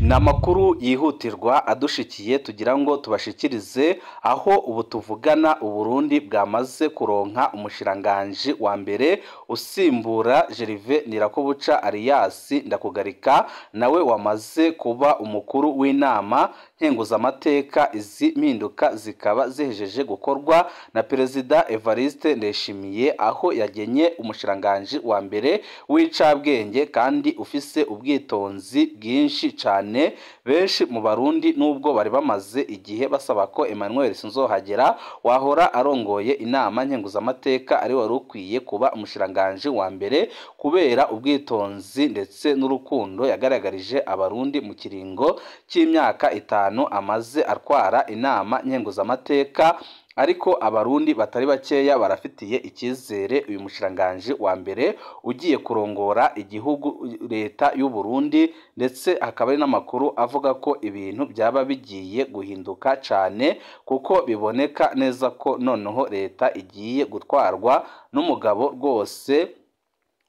Ni amakuru yihutirwa adushikiye tugira ngo tubashikirize aho ubu tuvugana Uburundi bwamaze kuronka umushiranganji wa mbere usimbura Gervais Ndirakobuca alias Ndakugarika, nawe wamaze kuba umukuru w'inama nkenguzamateka. Izi mpinduka zikaba zihejeje gukorwa na Perezida Evariste Ndayishimiye, aho yagenye umushiranganji wa mbere w'icabwenge kandi ufise ubwitonzi bwinshi cane. Benshi mu Barundi nubwo bari bamaze igihe basaba ko Emmanuel Sinzohagera wahora arongoye inama nkenguzamateka ari wari ukwiye kuba umushiranganji wa mbere kubera ubwitonzi ndetse n'urukundo yagaragarije Abarundi mu kiringo cy'imyaka 5 amaze atwara inama nkenguzamateka. Ariko Abarundi batari bakeya barafitiye icyizere uyu mushiranganji wa mbere ugiye kurongora igihugu leta y'u Burundi, ndetse hakaba ari n'amakuru avuga ko ibintu byaba bigiye guhinduka cyane, kuko biboneka neza ko noneho leta igiye gutwarwa n'umugabo rwose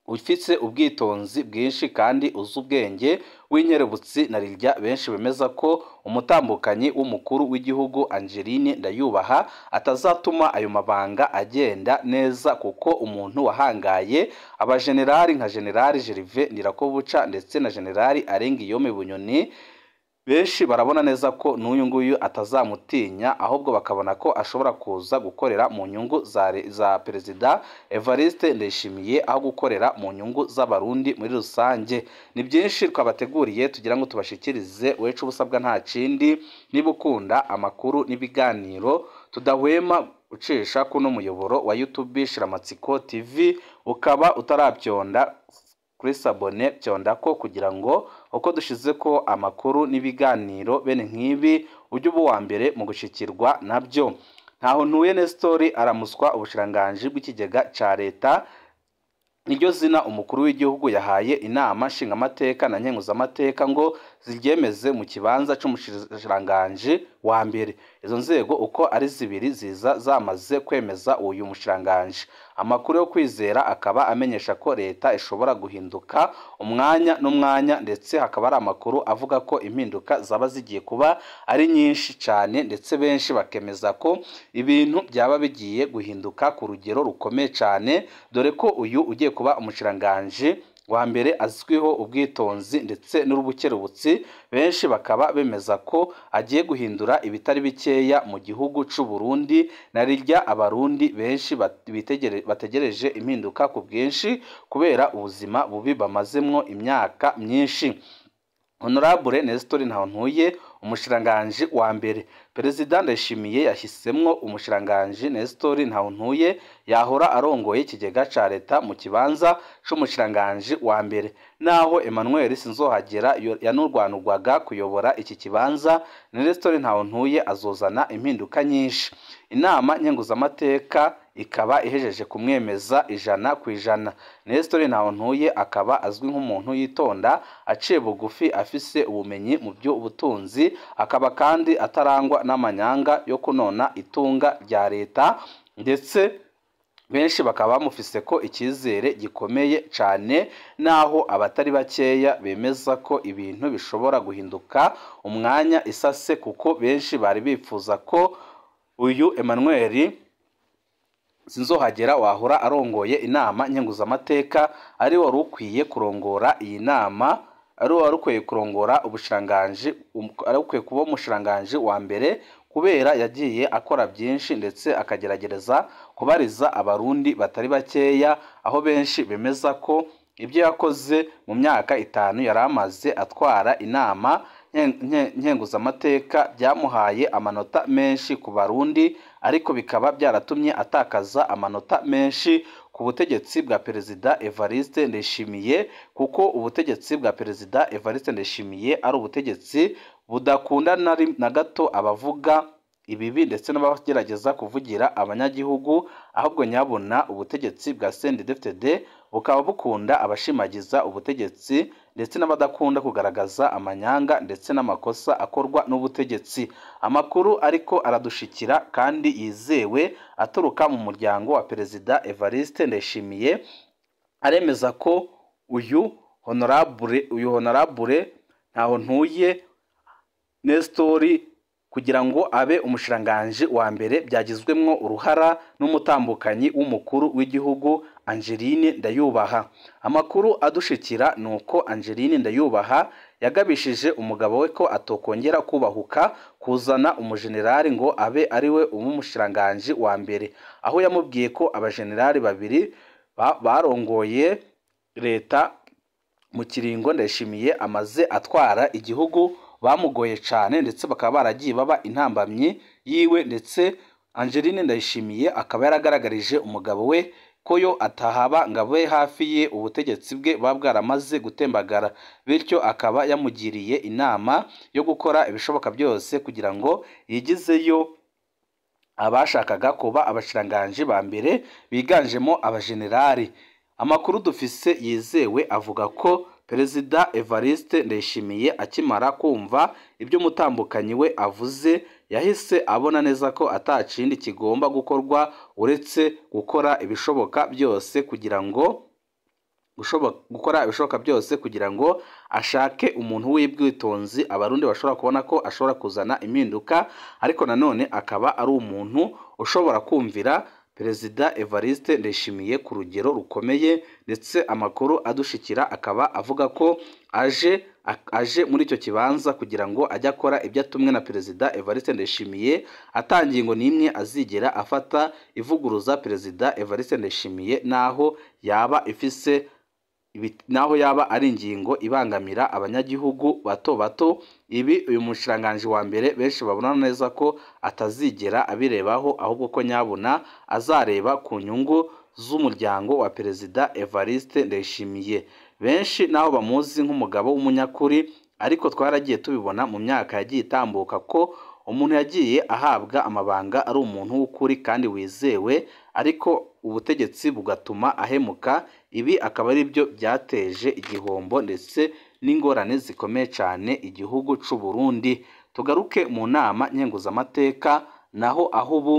ufite ubwitonzi bwinshi kandi uzi ubwenge w'inkerebutsi na rirya. Benshi bemeza ko umutambukanyi w'umukuru w'igihugu Angeline Ndayubaha atazatuma ayo mabanga agenda neza, kuko umuntu wahangaye abajenerali nka Generali Gervais Ndirakobuca ndetse na Generali Arengiyome Bunyoni, benshi barabona neza ko n'uyu nguyu atazamutinya, ahubwo bakabona ko ashobora kuza gukorera mu nyungu za Perezida Evariste Ndayishimiye aho gukorera mu nyungu z'Abarundi muri rusange. Ni byinshi twabateguriye tugira ngo tubashikirize. Wecu ubusabwa nta kindi, niba ukunda amakuru n'ibiganiro tudahwema ucisha kuno muyoboro wa YouTube Shiramatsiko TV, ukaba utarabyonda kuri sabone, byonda ko kugira ngo uko dushize ko amakuru n'ibiganiro bene nk'ibi ujye uba uwa mbere mu gushikirwa nabyo. Ntaho ntuye Nestor aramuswa ubushiranganji bw'ikigega ca leta, niryo zina umukuru w'igihugu yahaye inama nshingamateka na nkenguzamateka ngo ziryemeze mu kibanza c'umushiranganji wa mbere. Izo nzego uko ari zibiri ziza zamaze kwemeza uyu mushiranganji. Amakuru yo kwizera akaba amenyesha ko leta ishobora guhinduka umwanya n'umwanya, ndetse hakaba ari amakuru avuga ko impinduka zaba zigiye kuba ari nyinshi cyane, ndetse benshi bakemeza ko ibintu byaba bigiye guhinduka ku rugero rukomeye cyane, dore ko uyu ugiye kuba umushiranganji wa mbere azwiho ubwitonzi ndetse n'ubukerebutsi. Benshi bakaba bemeza ko agiye guhindura ibitari bikeya mu gihugu c'u Burundi, na rirya Abarundi benshi bategereje impinduka ku bwinshi kubera ubuzima bubi bamazemwo imyaka myinshi. Honorable Nestor Ntahontuye umushiranganji wa mbere. Perezida Ndayishimiye yahisemwo umushiranganji Nestor Ntahontuye yahora arongoye ikigega ca leta mu kibanza c'umushiranganji wa mbere, naho Emmanuel Sinzohagera yanurwanurwaga kuyobora iki kibanza. Nestor Ntahontuye azozana impinduka nyinshi. Inama nkenguzamateka ikaba ihejeje kumwemeza 100%. Nestor Ntahontuye akaba azwi nk'umuntu yitonda, aciye bugufi, afise ubumenyi mu by'ubutunzi, akaba kandi atarangwa n'amanyanga yo kunona itunga rya leta, ndetse benshi bakaba bamufise ko icyizere gikomeye cyane, naho abatari bakeya bemeza ko ibintu bishobora guhinduka umwanya isase, kuko benshi bari bifuza ko uyu Emmanuel Sinzohagera wahora arongoye inama nkenguzamateka ari wari ukwiye kurongora iyi nama, ari wari ukwiye kurongora ubushiranganji, ari ukwiye kuba umushiranganji wa mbere, kubera yagiye akora byinshi ndetse akageragereza kubariza Abarundi batari bakeya, aho benshi bemeza ko ibyo yakoze mu myaka 5 yari amaze atwara inama nkenguzamateka byamuhaye amanota menshi ku Barundi, ariko bikaba byaratumye atakaza amanota menshi ku butegetsi bwa Perezida Evariste Ndayishimiye, kuko ubutegetsi bwa Perezida Evariste Ndayishimiye ari ubutegetsi budakunda na gato abavuga ibibi ndetse n'abagerageza kuvugira abanyagihugu, ahubwo nyabona ubutegetsi bwa CNDD-FDD bukaba bukunda abashimagiza ubutegetsi ndetse n'abadakunda kugaragaza amanyanga ndetse n'amakosa akorwa n'ubutegetsi. Amakuru ariko aradushikira kandi yizewe aturuka mu muryango wa Perezida Evariste Ndayishimiye aremeza ko uyu honorable Ntahontuye Nestori kugira ngo abe umushikiranganji wa mbere byagizwemwo uruhara n'umutambukanyi w'umukuru w'igihugu Angeline Ndayubaha. Amakuru adushikira nuko Angeline Ndayubaha yagabishije umugabo we ko atokongera kubahuka kuzana umujenerali ngo abe ariwe umushikiranganji wa mbere, aho yamubwiye ko abajenerali babiri barongoye leta mu kiringo Ndayishimiye amaze atwara igihugu bamugoye cyane, ndetse bakaba baragiye baba intambamyi yiwe. Ndetse Angeline Ndayishimiye akaba yaragaragarije umugabo we ko yo atahaba ngo abe hafi ye ubutegetsi bwe buba bwaramaze gutembagara, bityo akaba yamugiriye inama yo gukora ibishoboka byose kugira ngo yigizeyo abashakaga kuba abashikiranganji ba mbere biganjemo abajenerali. Amakuru dufise yizewe avuga ko Perezida Evariste Ndayishimiye akimara kumva ibyo umutambukanyi we avuze, yahise abona neza ko atakindi kigomba gukorwa uretse gukora ibishoboka byose kugira ngo ashake umuntu w'ubwitonzi abarundi bashobora kubona ko ashobora kuzana impinduka, ariko nanone akaba ari umuntu ushobora kumvira Perezida Evariste Ndayishimiye ku rugero rukomeye. Ndetse amakuru adushikira akaba avuga ko aje muri icyo kibanza kugira ngo ajye akora ibyo atumwe na Perezida Evariste Ndayishimiye, atangiye ngo nimwe azigera afata ivuguruza Perezida Evariste Ndayishimiye naho yaba ifise naho yaba ari ingingo ibangamira abanyagihugu bato bato. Ibi uyu mushikiranganji wa mbere benshi babona neza ko atazigera abirebaho, ahubwo ko nyabuna azareba ku nyungu z'umuryango wa Perezida Evariste Ndayishimiye. Benshi naho bamuzi nk'umugabo w'umunyakuri, ariko twaragiye tubibona mu myaka yagiye itambuka ko umuntu yagiye ahabwa amabanga ari umuntu w'ukuri kandi wizewe, ariko ubutegetsi bugatuma ahemuka. Ibi akaba ari byo byateje igihombo ndetse n'ingorane zikomeye cyane igihugu c'u Burundi. Tugaruke mu nama nkenguzamateka, naho aho ubu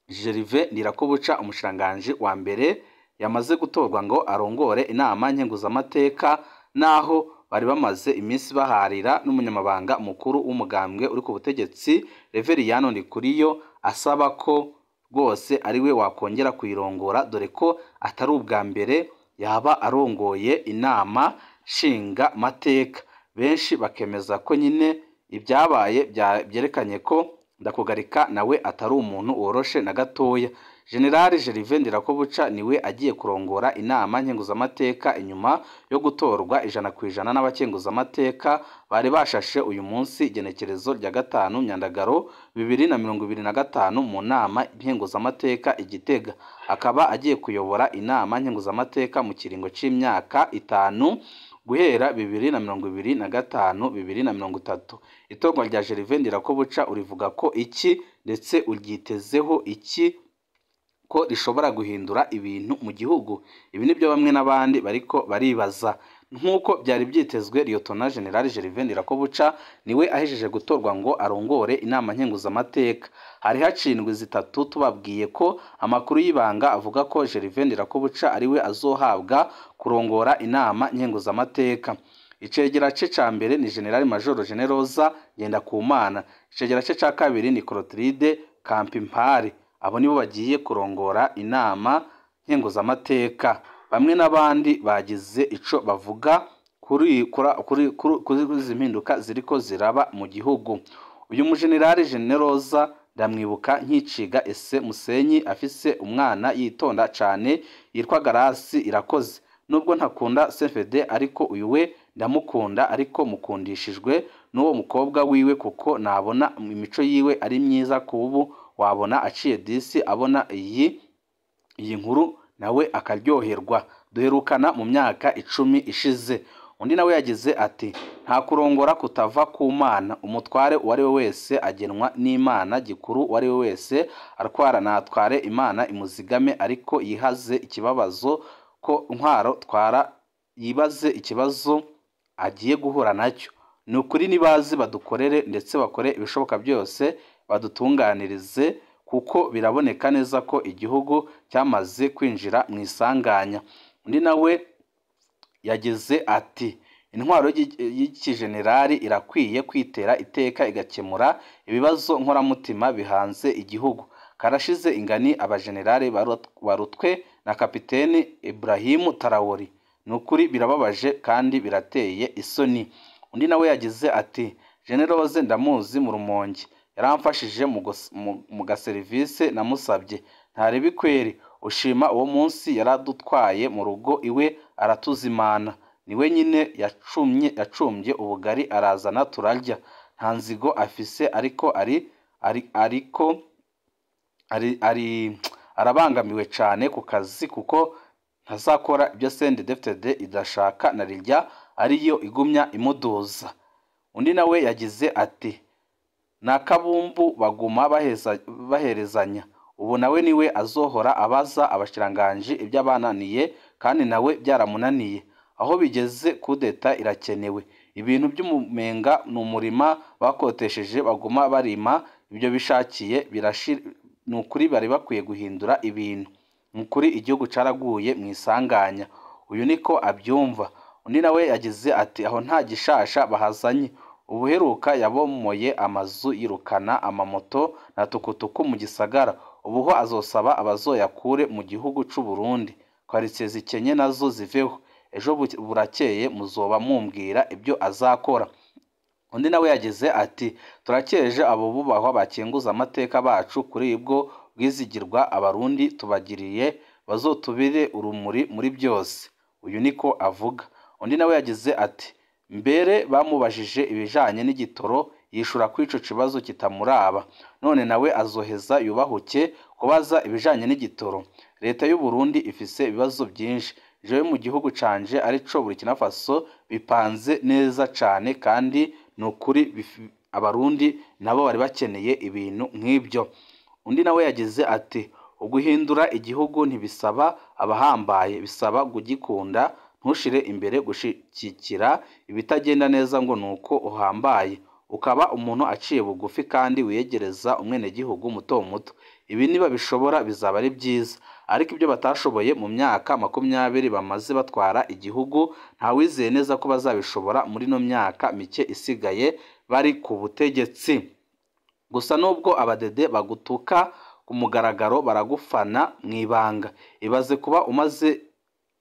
Gervais Ndirakobuca umushikiranganji wa mbere yamaze gutorwa ngo arongore inama nkenguzamateka, naho bari bamaze iminsi baharira n'umunyamabanga mukuru w'umugambwe uri ku butegetsi Reveriyano Ndikuriyo, asaba ko rwose ariwe wakongera kuyirongora, dore ko atari ubwa mbere yaba arongoye inama nshinga mateka. Benshi bakemeza ko nyine ibyabaye byerekanye ko Ndakugarika nawe atari umuntu woroshe na gatoya. General Gervais Ndirakobuca niwe agiye kurongora inama nkenguzamateka inyuma yo gutorwa 100% n'abakenguzamateka bari bashashe uyu munsi igenekerezo rya 5 Myandagaro 2025 mu nama nkenguzamateka i Gitega. Akaba agiye kuyobora inama nkenguzamateka mu kiringo c'imyaka 5 guhera 2025 2030. Itorwa rya Gervais Ndirakobuca urivuga ko iki ndetse uryitezeho iki ko rishobora guhindura ibintu mu gihugu? Ibi nibyo bamwe n'abandi bariko baribaza. Nk'uko byari byitezwe, Liyotona General Gervais Ndirakobuca niwe ahejeje gutorwa ngo arongore inama nkenguzamateka. Hari hacindwe zitatu tubabwiye ko amakuru y'ibanga avuga ko Gervais Ndirakobuca ariwe azohabwa kurongora inama nkenguzamateka. Icegera ce ca mbere ni General Major Generoza Ngendakumana, icegera ce ca kabiri ni Clotilde Kampimpari. Abo nibo bagiye kurongora inama nkenguzamateka. Bamwe n'abandi bagize ico bavuga kuri izi mpinduka ziriko ziraba mu gihugu. Uyu mujenerali Generoza ndamwibuka nkiciga ese Musenyi, afise umwana yitonda cane yitwa Garasi Irakoze. Nubwo ntakunda CFD ariko uyu we ndamukunda, ariko mukundishijwe n'uwo mukobwa wiwe kuko nabona imico yiwe ari myiza. Kubu wabona aciye disi abona iyi nkuru nawe akaryoherwa. Duherukana mu myaka 10 ishize. Undi nawe yagize ati nta kurongora kutava ku Mana, umutware uwo ari we wese agenwa n'Imana, gikuru uwo ari we wese arwara natware Imana imuzigame, ariko yihaze ikibabazo ko ntwaro twara yibaze ikibazo agiye guhura nacyo. Ni ukuri nibazi badukorere ndetse bakore ibishoboka byose badutunganirize, kuko biraboneka neza ko igihugu cyamaze kwinjira mu isanganya. Undi nawe yagize ati Intwaro y'ikijenerali irakwiye kwitera iteka igakemura ibibazo nkoramutima bihanze igihugu. Karashize ingani abajenerali barutwe na kapiteni Ibrahim Traoré. Ni ukuri birababaje kandi birateye isoni. Undi nawe yagize ati Generose ndamuzi mu Rumonge, yaramfashije mu gaserivise namusabye, ntareba kweri ushima uwo munsi yaradutwaye mu rugo iwe aratuzimana, niwe nyine yacumbye ubugari arazana turarya, nta nzigo afise ariko ari arabangamiwe cane ku kazi kuko ntazakora ibyo CNDD-FDD idashaka na rirya ariyo igumya imuduza. Undi nawe yagize ati na kabumbu baguma baherezanya, ubu nawe niwe azohora abaza abashiranganji iby'abananiye kandi nawe byaramunaniye. Aho bigeze kudeta irakenewe, ibintu by'umumenga ni umurima bakotesheje baguma barima ibyo bishakiye, ni ukuri bari bakwiye guhindura ibintu, ni ukuri igihugu caraguye mu isanganya. Uyu niko abyumva. Undi nawe yagize ati aho nta gishasha bahazanye, ubuheruka yabomoye amazu yirukana amamoto na tukutuku mu gisagara, ubuho azosaba abazoyakure mu gihugu c'u Burundi, quartier zikenye nazo ziveho, ejo burakeye muzoba mumbwira ibyo azakora. Undi nawe yagize ati turakeje abo bubahwa bakenguza amateka bacu kuri ibwo bwizigirwa abarundi tubagiriye bazotubire urumuri muri byose. Uyu niko avuga. Undi nawe yagize ati mbere bamubajije ibijanye n'igitoro yishura ko ico kibazo kitamuraba, none nawe azoheza yubahuke kubaza ibijanye n'igitoro. Leta y'u Burundi ifise ibibazo byinshi, jewe mu gihugu canje arico Burkina Faso bipanze neza cane kandi nukuri abarundi nabo bari bakeneye ibintu nk'ibyo. Undi nawe yagize ati uguhindura igihugu ntibisaba abahambaye, bisaba kugikunda, ntushire imbere gushikikira ibitagenda neza ngo nuko uhambaye, ukaba umuntu aciye bugufi kandi wiyegereza umwenegihugu muto muto. Ibi niba bishobora bizaba ari byiza, ariko ibyo batashoboye mu myaka 20 bamaze batwara igihugu ntawizeye neza ko bazabishobora muri no myaka mike isigaye bari ku butegetsi. Gusa nubwo abadede bagutuka ku mugaragaro baragufana mu ibanga. Ibaze kuba umaze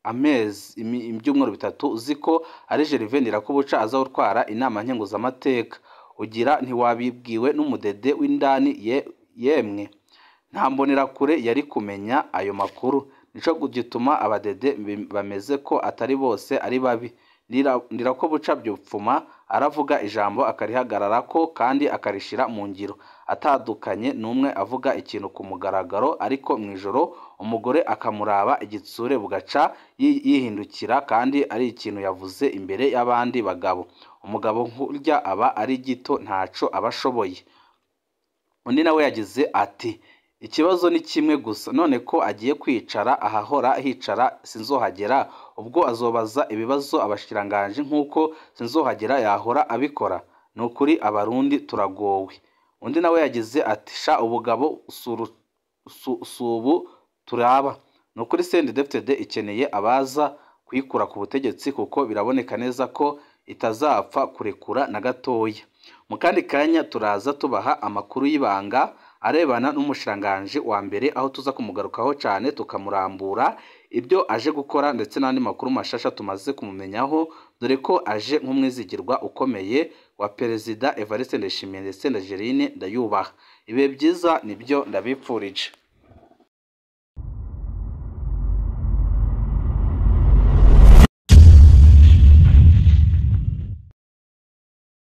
amezi ibyumweru 3 uzi ko ari Gervais Ndirakobuca aza gutwara inama nkenguzamateka, ugira ntiwabibwiwe n'umudede w'indani yemwe. Nta mbonerakure yari kumenya ayo makuru, nico gituma abadede bameze ko atari bose ari babi. Ndirakobuca byopfuma aravuga ijambo akarihagararako kandi akarishira mu ngiro, atandukanye n'umwe avuga ikintu ku mugaragaro ariko mu ijoro umugore akamuraba igitsure bugaca yihindukira kandi ari ikintu yavuze imbere y'abandi bagabo. Umugabo nkurya aba ari gito ntaco aba ashoboye. Undi nawe yagize ati ikibazo ni kimwe gusa, none ko agiye kwicara ahahora hicara sinzohagera, ubwo azobaza ibibazo abashiranganje nkuko sinzohagera yahora abikora. Ni ukuri abarundi turagowe. Undi nawe yagize ati sha ubugabo subu turaba. Ni ukuri CNDD-FDD ikeneye abaza kuyikura ku butegetsi kuko biraboneka neza ko itazapfa kurekura na gatoya. Mu kandi kanya turaza tubaha amakuru y'ibanga arebana n'umushiranganje wa mbere, aho tuza kumugarukaho cyane tukamurambura ibyo aje gukora ndetse n'andi makuru mashasha tumaze kumumenyaho, dore ko aje nk'umwizigirwa ukomeye wa Perezida Evariste Ndayishimiye ndetse na Angeline Ndayubaha. Ibihe byiza nibyo ndabipfurije.